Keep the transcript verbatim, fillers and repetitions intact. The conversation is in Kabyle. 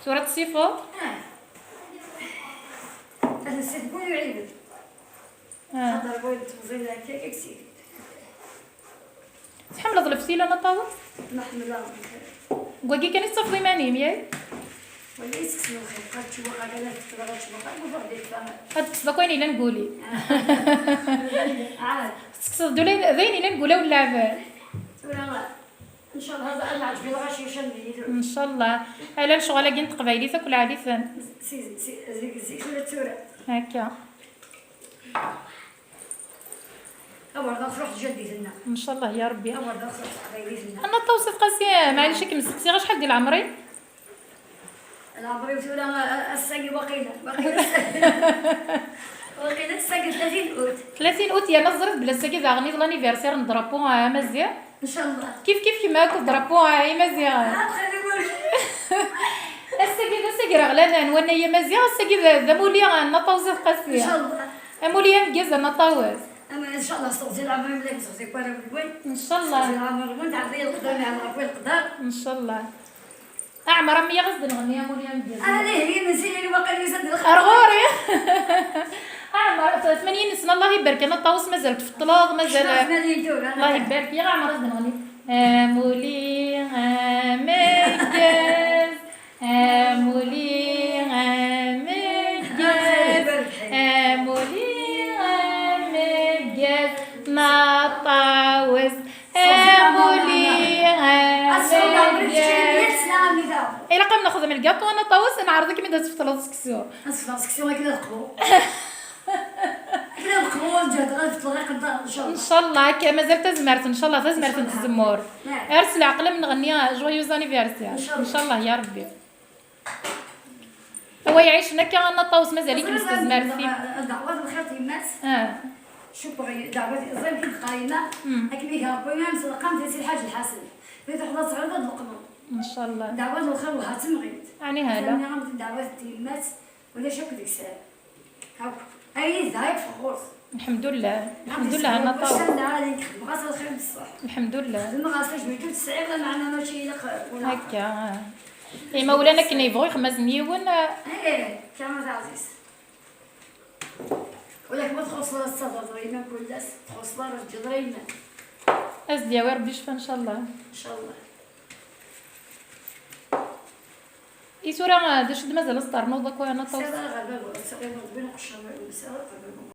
Tura tessifuḍ? Ah. Ad nsifuḍ. Ah. Tḥemmleḍ leftil a Nna Ṭawes? Ma ḥemmleɣ. Deg wagi kan i tettafeḍ iman-im, yak? Wala yesseksen lxir, qad tcewweq, qad la tfekkeḍ, qad tcewweq, qad tcewweq, qad tfekkeḍ. Ad tekkseḍ akk ayen yellan deg wul-im. Ah. Tettekkseḍ-d ula d ayen yellan deg ulawen n leɛbad. Tura, ncallah, ad nɛǧeb i lɣaci, ucan d yilun. Ncallah. Ala lecɣal-agi n teqbaylit akk lɛali-ten. Si, si, zik, zik, ula d tura. Akka. Awer d truḥ tjaddit-nneɣ. Ncallah ya Rebbi. Awer d truḥ teqbaylit-nneɣ. A Nna Ṭawes At Qasi, maɛlic ad kem-steqsiɣ, acḥal di leɛmer-im? Leɛmer-iw tura, a-, ass-agi waqila, waqila ass-, waqila ass-agi tlatin août. Tlatin août, yerna teẓriḍ belli ass-agi daɣen i d l'anniversaire n drapeau, ah, amaziɣ. Ncallah. Kif kif kemm akk drapeau, ah, imaziɣen. Ah, xali wal. Ass-agi d ass agraɣlan n wannay amaziɣ, ass-agi d, d amulli n Nna Ṭawes At Qasi. Ncallah. Amulli ameggaz a Nna Ṭawes. Ama ncallah s teɣzi n leɛmer-im, la teɣzi kul awal. Ncallah. Teɣzi n leɛmer-im, tɛeddi leqder, neɛma ɣef leqder. Ncallah. Aɛmer, a mmi, ɣas d-nɣenni amulli ameggaz. Ah, lih, lih, mazal waqil yusa-d lxir. Ar ɣur-i. Aɛmer, tmanyin-nsen, Allah ibarek, a Nna Ṭawes, mazal tfeṭṭleḍ, mazal. Cfeɣ tmanyin tura, Allah ibarek, ya Aɛmer, ad d-nɣenni. Amulli ameggaz, amulli ameggaz, amulli ameggaz, Nna Ṭawes. Amulli ameggaz. Ilaq ad nexdem lgaṭu a Nna Ṭawes, neɛreḍ-ikem-id ad tfeṭleḍ seksu. Ad tfeṭleḍ seksu akken ad qbuɣ. Akken ad qbuɣ, ad ǧehdeɣ, ad fetleɣ iqedder, ncallah. Ncallah, akka, mazal tazmert, ncallah, tazmert n tzemmurt. Ar s leɛqel am nɣenni joyeux anniversaire. Ncallah. Ncallah, ya Rebbi. Awa iɛicen akka a Nna Ṭawes, mazal-ikem s tezmert-im. Dɛwa d lxir d yemma-s. Ah. Cukkeɣ dɛwa d, ẓer amek i d-teqqar yemma. Mm. Akken i d-rebbi, am tleqqamt di Si Lḥaǧ Lḥasen. Mi truḥeḍ ad teɣriḍ ad tleqqmeḍ. Ncallah. Dɛwa d lxir, wah, d temɣiwt. Ɛni hala? Dɛwa d yemma-s, ulac akk deg-s. Akk. Ayen i d-dɛa yeffeɣ ɣur-s. Lḥemdullah. Lḥemdullah a Nna Ṭawes. Lḥemdullah. Xedmeɣ-as lxir bessah. Lḥemdullah. Xedmeɣ-as tajmilt ur tesɛiḍ, lameɛna mačči ilaq, wala. Akka, ah. Imawlan akken yebɣu yexmazen yiwen, ah. Eh, kan d aɛziz. Ula ma txuṣṣeḍ ara tettadreḍ ɣer yemma-m kul ass, txuṣṣeḍ ara teǧǧeḍ ara yemma-m. Ad s-d-yawi Rebbi ccfa, ncallah. Ncallah. I tura, d acu d-mazal ad s-ternuḍ akk a Nna Ṭawes? Sɛiɣ ara ɣer baba, sɛiɣ ara ɣer baba, sɛiɣ ara ɣer baba.